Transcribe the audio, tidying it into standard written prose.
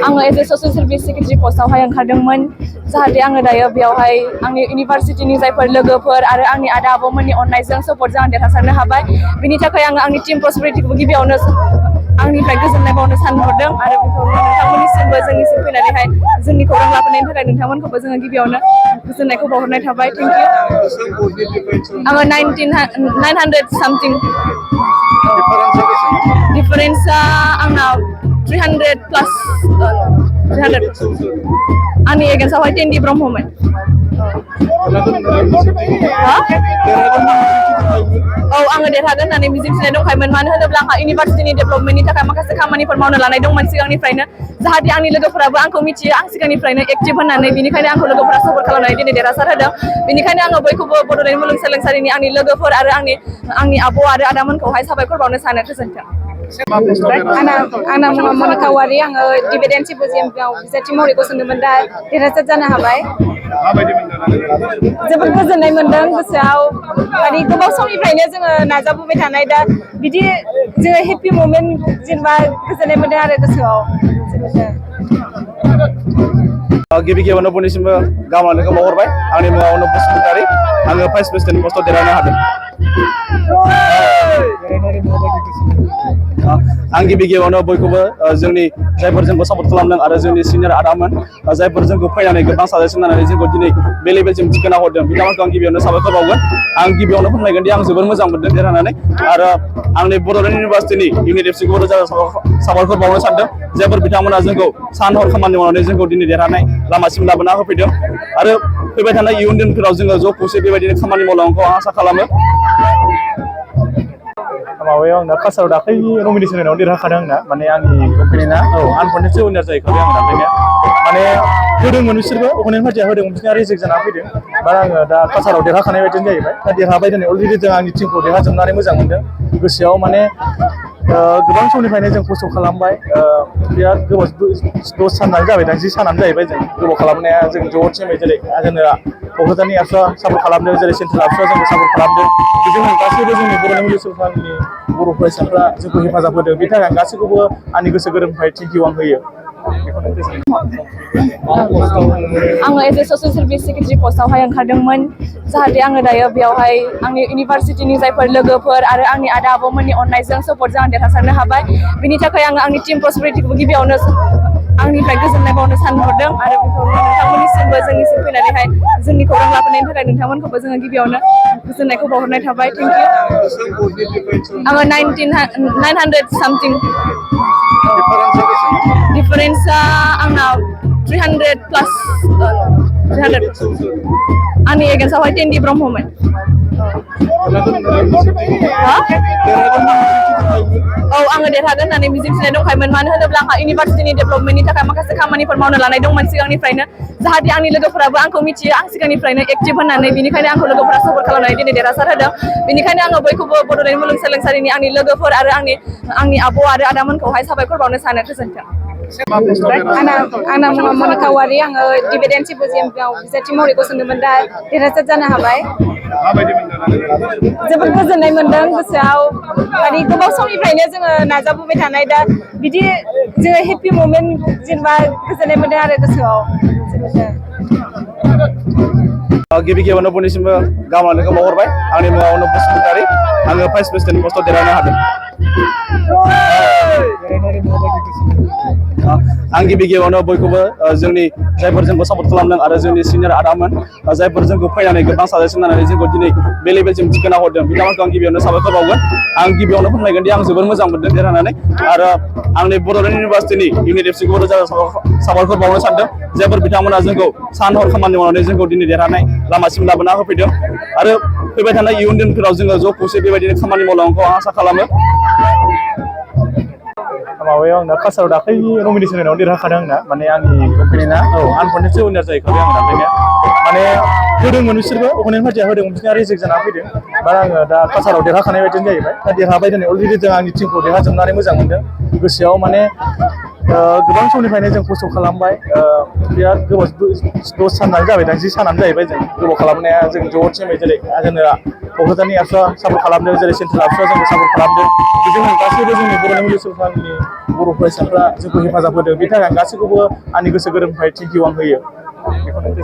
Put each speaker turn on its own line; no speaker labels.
आङो as a social service secretary पस्टआवहाय ओंखारदोंमोन जाहाथे आङो दायो बेयावहाय आंनि इउनिभारसिटिनि जायफोर लोगोफोर आरो आंनि आदा आब'मोननि अननायजों सापर्टजों आं देरहासारनो हाबाय। बिनि थाखाय आङो आंनि टीम प्रस्पेरिटिखौ गिबियावनो आंनिफ्राय गोजोननाय बावनो सानहरदों आरो बेखौनो नोंथांमोननिसिमबो जोंनिसिम फैनानैहाय जोंनि खौरां लाबोनायनि थाखाय नोंथांमोनखौबो जोङो गिबियावनो गोजोननायखौ बावहरनाय थाबाय। Thank you. आङो 900 सामथिं। डिफारेन्सआ आंना 300 प्लास 300 आंनि एगेन्स्टआवहाय टेन्डि ब्रह्ममोन। औ आङो देरहागोन होननानै मिजिंथिनाय दंखायोमोन। मानो होनोब्ला आंहा इउनिभारसिटिनि डेभेलपमेन्टनि थाखाय माखासे खामानिफोर मावनो लानाय दंमोन सिगांनिफ्रायनो। जाहाथे आंनि लोगोफोराबो आंखौ मिथियो आं सिगांनिफ्रायनो एक्टिभ होननानै, बेनिखायनो आंखौ लोगोफोरा सापर्ट खालामनानै दिनै देरहासार होदों। बेनिखायनो आङो बयखौबो बड'लेण्ड मुलुगसोलोंसालिनि आंनि लोगोफोर आरो आंनि आब' आरो आदामोनखौहाय साबायखर बावनो सानो। गोजोन्थों। आंना मुङा मनिका औवारि। आङो डिभिडेन्ड सिम्प'जियामआव बिजाथि महरै गसंदोंमोन, दा देरहासार जानो हाबाय। जोबोद गोजोननाय मोन्दों गोसोआव। माने गोबाव समनिफ्रायनो जोङो नाजाबोबाय थानाय, दा बिदि जोङो हेपि ममेन्ट जेनेबा गोजोननाय मोन्दों आरो गोसोआव।
गिबि गिबियावनो बयनिसिमबो गाहाम हामलायनायखौ बावहरबाय। आंनि मुङा अनुप बसुमतारी। आङो भाइस प्रेसिडेन्ट पस्टआव देरहानो हादों। आं गिबि गिबियावनो बयखौबो जोंनि जायफोर जोंखौ सापर्ट खालामदों आरो जोंनि सिनियर आदामोन जायफोर जोंखौ फैनानै गोबां साजेसन होनानै जोंखौ दिनै बे लेभेलसिम थिखोना हरदों, बिथांमोनखौ आं गिबियावनो साबायखर बावगोन। आं गिबियावनो फोरमायगोन दि आं जोबोर मोजां मोनदों देरहानानै, आरो आंनि बड'लेण्ड इउनिभारसिटिनि इउनिट एफसिखौबो रोजा साबायखर बावनो सानदों। जायफोर बिथांमोना जोंखौ सान हर खामानि मावनानै जोंखौ दिनै देरहानाय लामासिम लाबोना होफैदों, आरो फैबाय थानाय इयुन दिनफोराव जोङो ज' खौसे बेबायदिनो खामानि मावलांनायखौ आं आसा खालामो।
माबायाव आंना कासाराव दाख्लैनि नमिनेसन होनायाव देरहाखादों आंना, माने आंनि अपिनियना आनकन्टेस्टेड उइनार जाहैखाबाय आं दाख्लैनो। माने होदोंमोन बिसोरबो, अपोनेन्ट पार्टिया होदोंमोन, बिसोरना रिजेक्ट जाना फैदों। बाट आङो दा कासाराव देरहाखानाय बायदिनो जाहैबाय। दा देरहाबाय दिनै अलरेडि जों आंनि टिमखौ देरहाजोबनानै मोजां मोनदों। गोसोआव माने गोबां समनिफ्रायनो जों खस्थ' खालामबाय। बिराद गोबाव 10 सानानो जाबाय, दा 10 सानानो जाहैबाय जों गोबाव खालामनाया। जों ज' टिमै जेरै जोंनो क'क्राझारनि आबसुआ सापर्ट खालामदों, जेरै सेन्ट्रेल आबसुआ जोंखौ सापर्ट खालामदों। बेजों गासैबो जोंनि बड'लेण्ड मुलुगसोलोंसालिनि बर' फरायसाफ्रा जोंखौ हेफाजाब होदों। बेनि थाखाय आं गासैखौबो आंनि गोसो गोरबोनिफ्राय थेंक इउ आं होयो।
आङो as a social service secretary पस्टआवहाय ओंखारदोंमोन जाहाथे आङो दायो बेयावहाय आंनि इउनिभारसिटिनि जायफोर लोगोफोर आरो आंनि आदा आब'मोननि अननायजों सापर्टजों आं देरहासारनो हाबाय। बिनि थाखाय आङो आंनि टीम प्रस्पेरिटिखौ गिबियावनो आंनिफ्राय गोजोननाय बावनो सानहरदों, आरो बेखौनो नोंथांमोननिसिमबो जोंनिसिम फैनानैहाय जोंनि खौरां लाबोनायनि थाखाय नोंथांमोनखौबो जोङो गिबियावनो गोजोननायखौ बावहरनाय थाबाय। Thank you. आङो 900 सामथिं। डिफारेन्सआ आंना 300 प्लास 300 आंनि एगेन्स्टआवहाय टेन्डि ब्रह्ममोन। औ आङो देरहागोन होननानै मिजिंथिनाय दंखायोमोन। मानो होनोब्ला आंहा इउनिभारसिटिनि डेभेलपमेन्टनि थाखाय माखासे खामानिफोर मावनो लानाय दंमोन सिगांनिफ्रायनो। जाहाथे आंनि लोगोफोराबो आंखौ मिथियो आं सिगांनिफ्रायनो एक्टिभ होननानै, बेनिखायनो आंखौ लोगोफोरा सापर्ट खालामनानै दिनै देरहासार होदों। बेनिखायनो आङो बयखौबो बड'लेण्ड मुलुगसोलोंसालिनि आंनि लोगोफोर आरो आंनि आब' आरो आदामोनखौहाय साबायखर बावनो सानो। गोजोन्थों। आंना मुङा मनिका औवारि। आङो डिभिडेन्ड सिम्प'जियामआव बिजाथि महरै गसंदोंमोन, दा देरहासार जानो हाबाय। जोबोद गोजोननाय मोन्दों गोसोआव। माने गोबाव समनिफ्रायनो जोङो नाजाबोबाय थानाय, दा बिदि जोङो हेपि ममेन्ट जेनेबा गोजोननाय मोन्दों आरो गोसोआव।
गिबि गिबियावनो बयनिसिमबो गाहाम हामलायनायखौ बावहरबाय। आंनि मुङा अनुप बसुमतारी। आङो भाइस प्रेसिडेन्ट पस्टआव देरहानो हादों। आं गिबि गिबियावनो बयखौबो जोंनि जायफोर जोंखौ सापर्ट खालामदों आरो जोंनि सिनियर आदामोन जायफोर जोंखौ फैनानै गोबां साजेसन होनानै जोंखौ दिनै बे लेभेलसिम थिखोना हरदों, बिथांमोनखौ आं गिबियावनो साबायखर बावगोन। आं गिबियावनो फोरमायगोन दि आं जोबोर मोजां मोनदों देरहानानै, आरो आंनि बड'लेण्ड इउनिभारसिटिनि इउनिट एफसिखौबो रोजा साबायखर बावनो सानदों। जायफोर बिथांमोना जोंखौ सान हर खामानि मावनानै जोंखौ दिनै देरहानाय लामासिम लाबोना होफैदों, आरो फैबाय थानाय इयुन दिनफोराव जोङो ज' खौसे बेबायदिनो खामानि मावलांनायखौ आं आसा खालामो।
माबायाव आंना कासाराव दाख्लैनि नमिनेसन होनायाव देरहाखादों आंना, माने आंनि अपिनियना आनकन्टेस्टेड उइनार जाहैखाबाय आं दाख्लैनो। माने होदोंमोन बिसोरबो, अपोनेन्ट पार्टिया होदोंमोन, बिसोरना रिजेक्ट जाना फैदों। बाट आङो दा कासाराव देरहाखानाय बायदिनो जाहैबाय। दा देरहाबाय दिनै अलरेडि जों आंनि टिमखौ देरहाजोबनानै मोजां मोनदों। गोसोआव माने गोबां समनिफ्रायनो जों खस्थ' खालामबाय। बिराद गोबाव 10 सानानो जाबाय, दा 10 सानानो जाहैबाय जों गोबाव खालामनाया। जों ज' टिमै जेरै जोंनो क'क्राझारनि आबसुआ सापर्ट खालामदों जेरै सेन्ट्रेल आबसुआ जोंखौ सापर्ट खालामदों बेजों गासैबो जोंनि बड'लेण्ड मुलुगसोलोंसालिनि बर' फरायसाफ्रा जोंखौ हेफाजाब होदों बेनि थाखाय आं गासैखौबो आंनि गोसो गोरबोनिफ्राय थेंकिउ आं होयो बेखौनो